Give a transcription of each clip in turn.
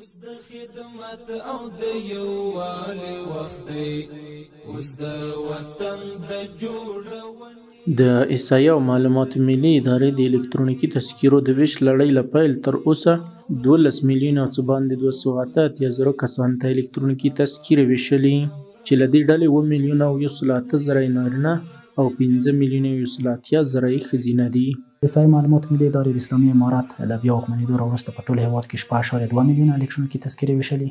اوس د خدمت او د یووالي وخت دی، اوس د وطن د جوړونې. د احصایې او معلوماتو ملي ادارې د الکترونیکي تذکرو د وېش لړۍ له پیل تر اوسه 12 میلیونه او څه باندې 288 زره کسانو ته الکترونیکي تذکرې وېشلي، چې له دې ډلې 7 میلیونه او 108 زره یې نارینه او 5 میلیونه او 180 زره یې ښځینه دي. د احصایې معلوماتو ملي ادارې د اسلامي امارت له بیا واکمنېدو راوروسته په ټول هېواد کې 6.2 میلیونه الکترونیکي تذکرې وېشلي،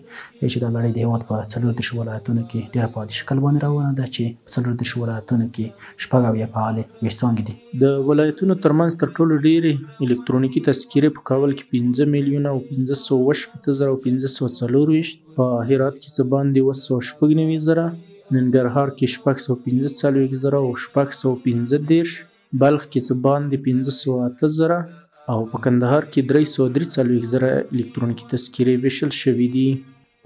چې دا لړۍ د هېواد په 34 ولایتونو کې ډېره په عادي شکل باندې روانه ده، چې په 34 ولایتونو کې 76 فعالې وېش څانګې دي. د ولایتونو ترمنځ تر ټولو ډېرې الکترونیکي تذکرې په کابل کې 5 میلیونه او 567 زره او 524، په هرات کې څه باندې 796 زره، ننګرهار کې 645 زره او 635، بلخ کې څه باندې 508 زره او په کندهار کې 343 زره الکترونیکي تذکرې وېشل شوې دي.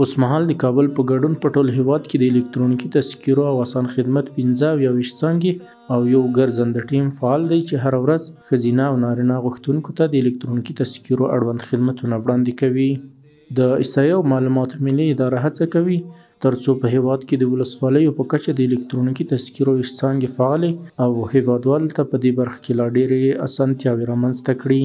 اوسمهال د کابل په ګډون په ټول هېواد کې د الکترونیکي تذکرو او اسان خدمت 75 وېش څانګې او یو ګرځنده ټیم فعال دی، چې هره ورځ ښځینه او نارینه غوښتونکو ته د الکترونیکي تذکرو اړوند خدمتونه وړاندې کوي. د احصایې او معلوماتو ملي اداره هڅه کوي ترڅو په هېواد کې د ولسوالیو په کچه د الکترونیکي تذکرو وېش څانګې فعالې او هېوادوالو ته په دې برخه کې لا ډېرې اسانتیاوې رامنځته کړي.